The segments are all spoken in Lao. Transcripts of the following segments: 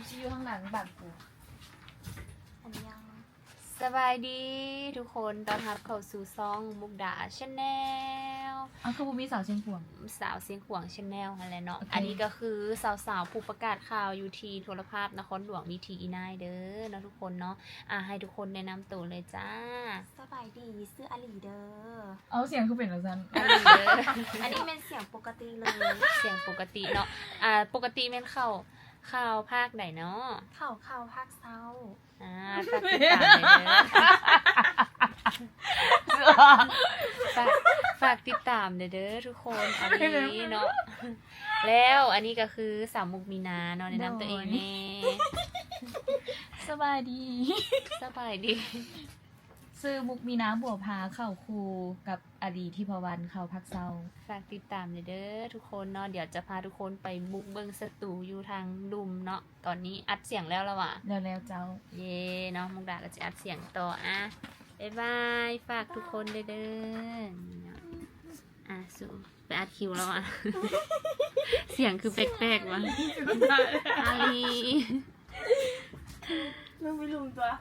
ຊິຢູ່ທາງຫຼັງບ້ານກູ. ອັນຍັງ ສະບາຍດີທຸກຄົນ ຕ້ອນຮັບເຂົ້າສູ່ຊ່ອງມຸກດາ Channel. ເອົ້າ ຄືບໍ່ມີສາວຊຽງຂວາງ? ສາວຊຽງຂວາງ Channel ຫັ້ນແຫຼະເນາະ. ໂອເຄ ອັນນີ້ກໍຄືສາວໆຜູ້ປະກາດຂ່າວຢູ່ທີ່ໂທລະພາບນະຄອນຫຼວງ ວິຖີອີນາຍເດີເນາະທຸກຄົນເນາະ. ອາ ໃຫ້ທຸກຄົນແນະນຳໂຕເລີຍຈ້າ. ສະບາຍດີ ຊື່ອາລີເດີ. ເອົາ ສຽງຄືເປັນຈັ່ງຊັ້ນ? ອາລີເດີ. ອັນນີ້ແມ່ນສຽງປົກກະຕິເລີຍ. ສຽງປົກກະຕິເນາະ. ອາ ປົກກະຕິແມ່ນເຂົ້າ ຂ່າວພາກໃດເນາະ? ຂ່າວ ຂ່າວພາກເຊົ້າ. ອາ ຝາກຕິດຕາມແດ່ເດີ. ຝາກ ຝາກຕິດຕາມແດ່ເດີທຸກຄົນ. ອັນນີ້ເນາະ ແລ້ວອັນນີ້ກໍຄືສາວມຸກມີນາເນາະ ແນະນຳຕົວເອງແດ່. ໂດຍ ສະບາຍດີ. ສະບາຍດີ. ຊື່ມຸກມີນາ ບົວພາ ເຂົ້າຄູ່ກັບອາລີ ທິພະວັນ ເຂົ້າພາກເຊົ້າ. ຝາກຕິດຕາມແດ່ເດີທຸກຄົນເນາະ. ດຽວຈະພາທຸກຄົນໄປບຸກເບິ່ງສະຕູຢູ່ທາງລຸ່ມເນາະ. ຕອນນີ້ອັດສຽງແລ້ວລະຫວາ? ແລ້ວໆເຈົ້າ. ເຢ້ເນາະ ມຸກດາກໍຈະອັດສຽງຕໍ່. ອາ ບາຍບາຍ ຝາກທຸກຄົນແດ່ເດີ. ອາ ສູໄປອັດຄິວແລ້ວຫວາ? ສຽງຄືແປກໆຫວາ? ອາລີ ເບິ່ງໄປລຸມຕົວະ.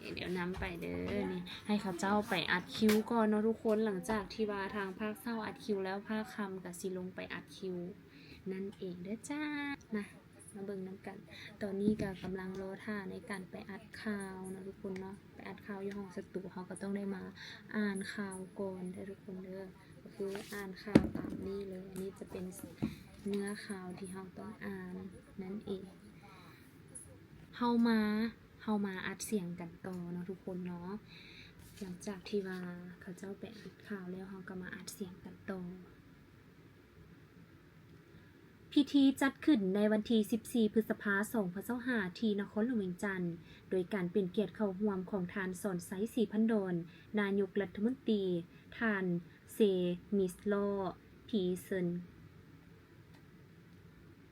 ໂອເຄ ດຽວນຳໄປເດີ. ນີ້ ໃຫ້ເຂົາເຈົ້າໄປອັດຄິວກ່ອນເນາະທຸກຄົນ. ຫຼັງຈາກທີ່ວ່າທາງພາກເຊົ້າອັດຄິວແລ້ວ ພາກຄ່ຳກໍຊິລົງໄປອັດຄິວນັ້ນເອງເດີຈ້າ. ມາ ມາເບິ່ງນຳກັນ. ຕອນນີ້ກໍກຳລັງລໍຖ້າໃນການໄປອັດຂ່າວເນາະທຸກຄົນເນາະ. ໄປອັດຂ່າວຢູ່ຫ້ອງສະຕູ ເຮົາກໍຕ້ອງໄດ້ມາອ່ານຂ່າວກ່ອນເດີທຸກຄົນເດີ. ກໍຄືອ່ານຂ່າວຕາມນີ້ເລີຍ. ອັນນີ້ຈະເປັນເນື້ອຂ່າວທີ່ເຮົາຕ້ອງອ່ານນັ້ນເອງ. ເຮົາມາ ເຮົາມາອັດສຽງກັນຕໍ່ເນາະທຸກຄົນເນາະ. ຫຼັງຈາກທີ່ວ່າເຂົາເຈົ້າໄປອັດຂ່າວແລ້ວ ເຮົາກໍມາອັດສຽງກັນຕໍ່. ພິທີຈັດຂຶ້ນໃນວັນທີສິບສີ່ ພຶດສະພາ ສອງພັນຊາວຫ້າ ທີ່ນະຄອນຫຼວງວຽງຈັນ ໂດຍການເປັນກຽດເຂົ້າຮ່ວມຂອງທ່ານ ສອນໄຊ ສີພັນດອນ ນາຍົກລັດຖະມົນຕີ, ທ່ານ ເຊມິສລໍ ພີເຊິນ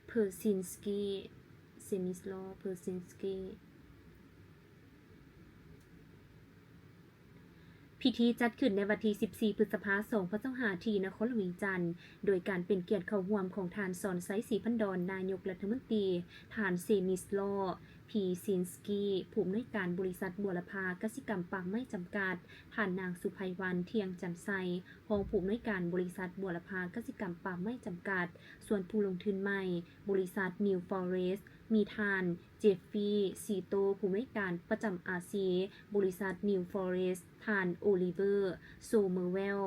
ເພີຊິນສກີ ເຊມິສລໍ ເພີຊິນສກີ. ພິທີຈັດຂຶ້ນໃນວັນທີສິບສີ່ ພຶດສະພາ ສອງພັນຊາວຫ້າ ທີ່ນະຄອນຫຼວງວຽງຈັນ ໂດຍການເປັນກຽດເຂົ້າຮ່ວມຂອງທ່ານ ສອນໄຊ ສີພັນດອນ ນາຍົກລັດຖະມົນຕີ, ທ່ານ ເຊມິສລໍ ພີຊິນສກີ ຜູ້ອຳນວຍການບໍລິສັດບົວລະພາກະສິກຳປ່າໄມ້ຈຳກັດ, ທ່ານນາງ ສຸໄພວັນ ທ່ຽງຈັນໄຊ ຮອງຜູ້ອຳນວຍການບໍລິສັດບົວລະພາກະສິກຳປ່າໄມ້ຈຳກັດ. ສ່ວນຜູ້ລົງທຶນໃໝ່ ບໍລິສັດ New Forest ມີທ່ານ ເຈຟຟີ ຊີໂຕ ຜູ້ອຳນວຍການປະຈຳອາຊີ, ບໍລິສັດ New Forest ທ່ານ ໂອລິເວີ ໂຊເມີແວລ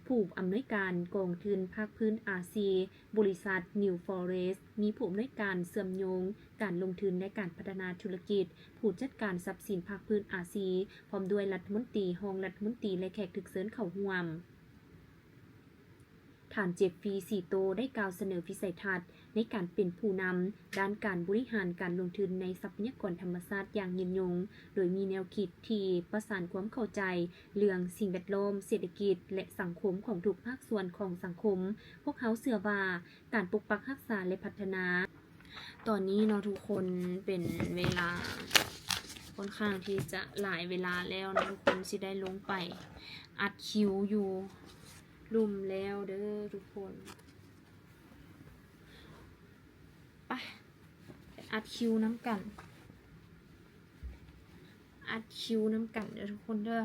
ຜູ້ອຳນວຍການກອງທຶນພາກພື້ນອາຊີ, ບໍລິສັດ New Forest ມີຜູ້ອຳນວຍການເຊື່ອມໂຍງການລົງທຶນ ແລະ ການພັດທະນາທຸລະກິດ, ຜູ້ຈັດການຊັບສິນພາກພື້ນອາຊີ ພ້ອມດ້ວຍລັດຖະມົນຕີ, ຮອງລັດຖະມົນຕີ ແລະ ແຂກຖືກເຊີນເຂົ້າຮ່ວມ. ທ່ານ ເຈຟຟີ ຊີໂຕ ໄດ້ກ່າວສະເໜີວິໄສທັດໃນການເປັນຜູ້ນຳດ້ານການບໍລິຫານການລົງທຶນໃນຊັບພະຍາກອນທຳມະຊາດຢ່າງຍືນຍົງ, ໂດຍມີແນວຄິດທີ່ປະສານຄວາມເຂົ້າໃຈເລື່ອງສິ່ງແວດລ້ອມ, ເສດຖະກິດ ແລະ ສັງຄົມຂອງທຸກພາກສ່ວນຂອງສັງຄົມ. ພວກເຮົາເຊື່ອວ່າການປົກປັກຮັກສາ ແລະ ພັດທະນາ ຕອນນີ້ເນາະທຸກຄົນ ເປັນເວລາຄ່ອນຂ້າງທີ່ຈະຫຼາຍເວລາແລ້ວເນາະທຸກຄົນ, ຊິໄດ້ລົງໄປອັດຄິວຢູ່ລຸ່ມແລ້ວເດີທຸກຄົນ. ໄປ ໄປອັດຄິວນຳກັນ. ອັດຄິວນຳກັນເດີທຸກຄົນເດີ.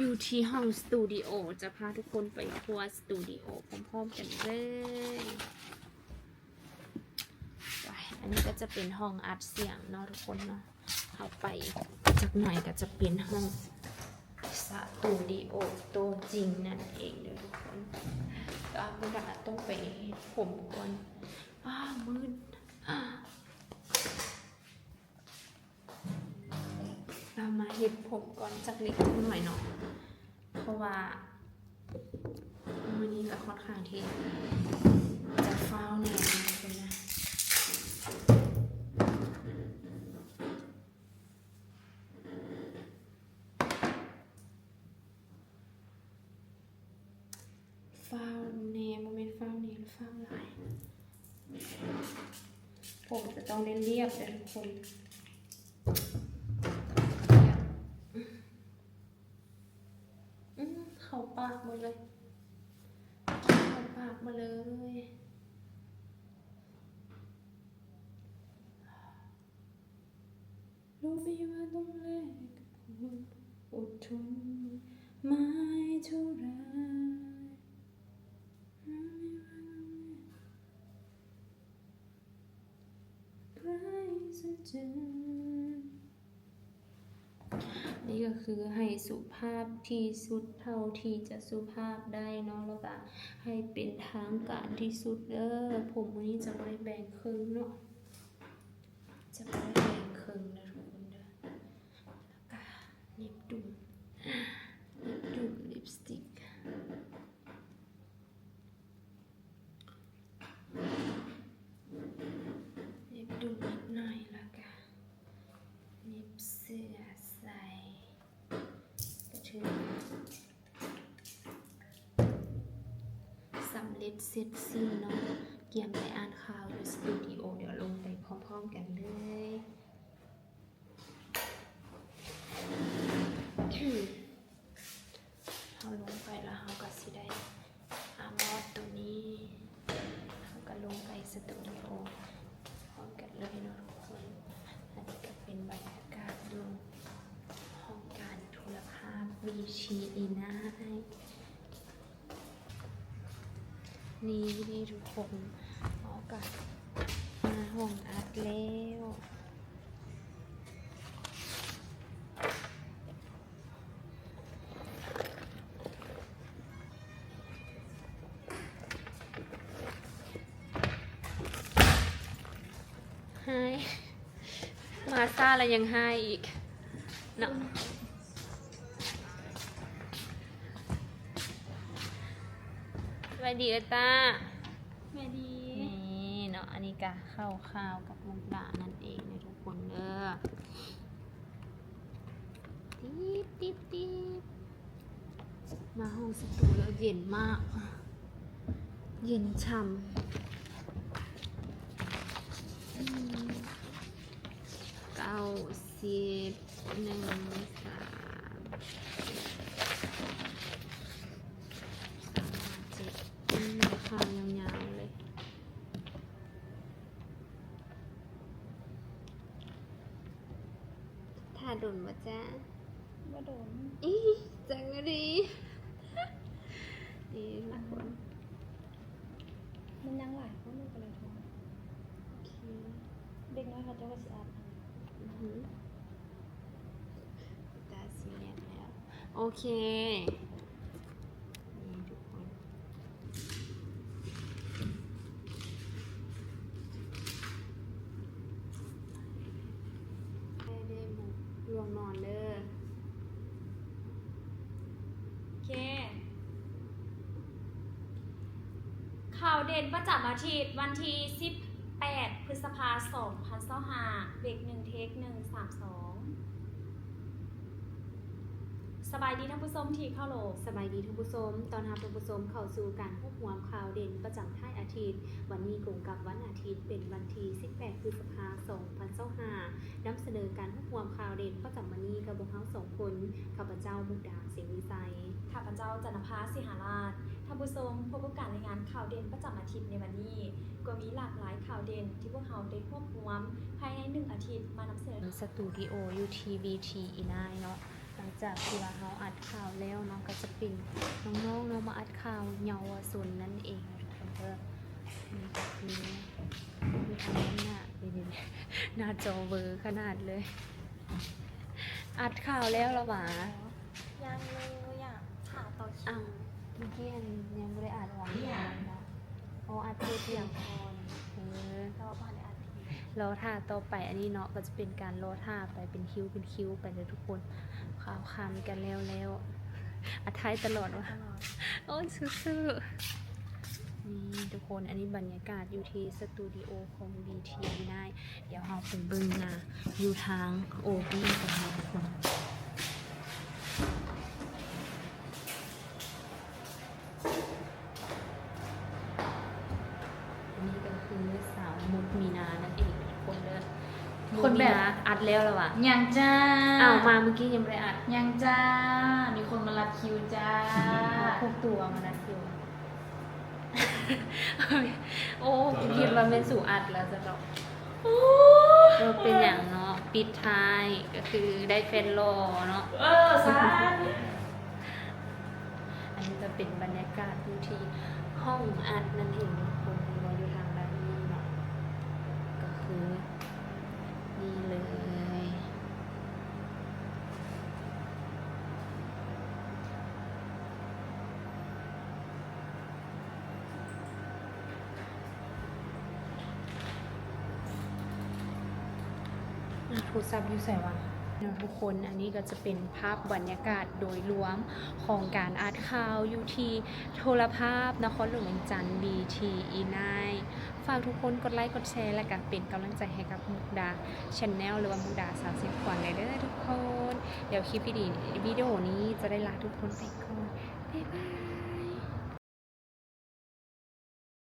ຢູ່ທີ່ຫ້ອງສະຕູດິໂອ ຈະພາທຸກຄົນໄປທົວສະຕູດິໂອພ້ອມໆກັນເລີຍ. ໄປ ອັນນີ້ກໍຈະເປັນຫ້ອງອັດສຽງເນາະທຸກຄົນເນາະ. ເຂົ້າໄປຈັກໜ່ອຍກໍຈະເປັນຫ້ອງສະຕູດິໂອຕົວຈິງນັ້ນເອງເດີທຸກຄົນ. ແຕ່ວ່າມື້ໜ້າຕ້ອງໄປເຮັດຜົມກ່ອນ. ອ້າ ມືດ. ເຮົາມາເຮັດຜົມກ່ອນຈັກເລັກຈັກໜ້ອຍເນາະ ເພາະວ່າມື້ນີ້ກໍຄ່ອນຂ້າງທີ່ຈະຟ້າວແດ່ເນາະ. ຟ້າວແດ່ ບໍ່ແມ່ນຟ້າວແດ່ ຟ້າວຫຼາຍ. ຜົມຈະຕ້ອງໄດ້ລຽບເດີທຸກຄົນ. ອືມ ເຂົ້າປາກໝົດເລີຍ ເຂົ້າປາກໝົດເລີຍ. ວ່າຕ້ອງແລກກັບຄວາມອົດທົນ ໝາຍເທົ່າໃດ ໃຜສົນໃຈ. ນີ້ກໍຄືໃຫ້ສຸພາບທີ່ສຸດເທົ່າທີ່ຈະສຸພາບໄດ້ເນາະ ແລ້ວກໍໃຫ້ເປັນທາງການທີ່ສຸດເດີ. ຜົມມື້ນີ້ຈະບໍ່ໄດ້ແບ່ງເຄິ່ງເນາະ ຈະບໍ່ໄດ້ແບ່ງເຄິ່ງເດີທຸກຄົນເດີ. ແລ້ວກໍເລັບດຸ່ມ ເລັບດຸ່ມ ລິບສະຕິກ ເລັບດຸ່ມນິດໜ້ອຍ ແລ້ວກະເລັບເສື້ອໃສ່ ກະຖືວ່າສຳເລັດເສັດສິ້ນເນາະ. ກຽມໄປອ່ານຂ່າວຢູ່ສະຕູດິໂອ ດຽວລົງໄປພ້ອມໆກັນເລີຍ. ເຮົາລົງໄປແລ້ວ ເຮົາກໍຊິໄດ້ອາມອດໂຕນີ້ ເຮົາກໍລົງໄປສະຕູດິໂອພ້ອມກັນເລີຍເນາະທຸກຄົນ. ອັນນີ້ກໍເປັນບັນຍາກາດຢູ່ຫ້ອງການໂທລະພາບ ວີທີ ອີນາຍ. ນີ້ເດ້ທຸກຄົນ ເຮົາກໍມາຫ້ອງອັດແລ້ວ. ຮ້າຍ ມາຊ້າແລ້ວຍັງຮ້າຍອີກເນາະ. ສະບາຍດີເອື້ອຍຕ້າ. ສະບາຍດີ. ນີ້ເນາະ ອັນນີ້ກະເຂົ້າຂ່າວກັບລູກຫຼານນັ້ນເອງເດີທຸກຄົນເດີ. ຕິບ ຕິບ ຕິບ ມາຫ້ອງສະຕູແລ້ວເຢັນມາກ ເຢັນຊ່ຳ. ເກົ້າ ສິບ ໜຶ່ງ ສາມ ສາມ ຫ້າ ເຈັດ ອືມ ຂ່າວຍາວໆເລີຍ. ຖ້າດົນບໍ່ຈ້າ? ບໍ່ດົນ. ອີ ຈັງກະດີ ດີທຸກຄົນ. ມັນຍັງຫຼາຍຄົນຢູ່ ກໍເລີຍໂທ. ໂອເຄ ເດັກນ້ອຍເຂົາເຈົ້າກໍຊິອາບນ້ຳ. ອືຮຶ ຕາຊິແຍກແລ້ວ. ໂອເຄ ນີ້ທຸກຄົນ ໄດ້ ໄດ້ໝົດ ລວງນອນເດີ. ໂອເຄ ຂ່າວເດັ່ນປະຈຳອາທິດ ວັນທີສິບແປດ ພຶດສະພາ ສອງພັນຊາວຫ້າ ເບກໜຶ່ງ ເທກໜຶ່ງ ສາມ ສອງ. ສະບາຍດີທ່ານຜູ້ຊົມທີ່ເຄົາລົບ. ສະບາຍດີທ່ານຜູ້ຊົມ. ຕ້ອນຮັບທ່ານຜູ້ຊົມເຂົ້າສູ່ການຮວບຮວມຂ່າວເດັ່ນປະຈຳທ້າຍອາທິດ. ວັນນີ້ກົງກັບວັນອາທິດ ເປັນວັນທີສິບແປດ ພຶດສະພາ ສອງພັນຊາວຫ້າ. ນຳສະເໜີການຮວບຮວມຂ່າວເດັ່ນປະຈຳວັນນີ້ກັບພວກເຮົາສອງຄົນ, ຂ້າພະເຈົ້າ ມຸກດາ ເສງວິໄຊ. ຂ້າພະເຈົ້າ ຈັນນະພາ ສີຫາລາດ. ທ່ານຜູ້ຊົມ, ພົບກັບການລາຍງານຂ່າວເດັ່ນປະຈຳອາທິດໃນວັນນີ້, ກໍມີຫຼາກຫຼາຍຂ່າວເດັ່ນທີ່ພວກເຮົາໄດ້ຮວບຮວມພາຍໃນໜຶ່ງອາທິດມານຳສະເໜີ. ສະຕູດິໂອຢູ່ທີ່ ວີທີ ອີນາຍເນາະ. ຫຼັງຈາກທີ່ວ່າເຮົາອັດຂ່າວແລ້ວເນາະ, ກໍຈະເປັນນ້ອງໆເນາະ ມາອັດຂ່າວເຍົາວະຊົນນັ້ນເອງເດີ. ນີ້ກໍຄືຢູ່ທາງດ້ານໜ້າ ເດ ໜ້າຈໍເວີຂະໜາດເລີຍ. ອັດຂ່າວແລ້ວລະຫວາ? ຍັງເລີຍອະ ຖ້າຕໍ່ຄິວ. ອ້າວ ເມື່ອກີ້ອັນຍັງບໍ່ໄດ້ອັດຫວາ? ອໍ ອັດເທບຢູ່. ເອີ ລໍຖ້າຕໍ່ໄປ. ອັນນີ້ເນາະ ກໍຈະເປັນການລໍຖ້າໄປເປັນຄິວເປັນຄິວໄປເດີທຸກຄົນ. ຂ່າວຄາວນີ້ກໍແລ້ວແລ້ວ ອັດທ້າຍຕະຫຼອດວ່າ. ໂອ້ຍ ສູ້ໆ. ນີ້ທຸກຄົນ ອັນນີ້ບັນຍາກາດຢູ່ທີ່ສະຕູດິໂອຂອງ ວີທີ ນາຍ. ດຽວເຮົາໄປເບິ່ງໜ້າຢູ່ທາງໂອບີກັນເນາະທຸກຄົນ. ນີ້ກໍຄືສາວມຸກມີນານັ້ນເອງທຸກຄົນເດີ. ຄົນແບບ ມຸກມີນາອັດແລ້ວລະຫວາ? ຍັງຈ້າ. ອ້າວ ມາມື້ກີ້ຍັງບໍ່ໄດ້ອັດ. ຍັງຈ້າ. ມີຄົນມາລັດຄິວຈ້າ. ພວກຕົວມາລັດຄິວ. ໂອ້ ຄິດວ່າແມ່ນສູອັດແລ້ວຊະເນາະ. ໂອ້ ບໍ່ເປັນຫຍັງເນາະ. ປິດທ້າຍກໍຄືໄດ້ແຟນຫຼໍ່ເນາະ. ເອີ ສາທຸ. ອັນນີ້ຈະເປັນບັນຍາກາດຢູ່ທີ່ຫ້ອງອັດນັ້ນເອງທຸກຄົນ, ເຫັນບໍ່ ຢູ່ທາງດ້ານນີ້ເນາະ, ກໍຄືນີ້ເລີຍ. ອ່ະ ໂທລະສັບຢູ່ໃສວະ? ເນາະທຸກຄົນ, ອັນນີ້ກໍຈະເປັນພາບບັນຍາກາດໂດຍລວມຂອງການອັດຂ່າວຢູ່ທີ່ໂທລະພາບນະຄອນຫຼວງວຽງຈັນ ບີທີ ອີນາຍ. ຝາກທຸກຄົນກົດໄລກ໌ ກົດແຊ ແລະກະເປັນກຳລັງໃຈໃຫ້ກັບມຸກດາ Channel ຫຼືວ່າມຸກດາ ສາວເຊຍງຂວັນ ໄດ້ເດີທຸກຄົນ. ດຽວຄລິບວິດີ ວິດີໂອນີ້ຈະໄດ້ລາທຸກຄົນໄປກ່ອນ. ບາຍບາຍ.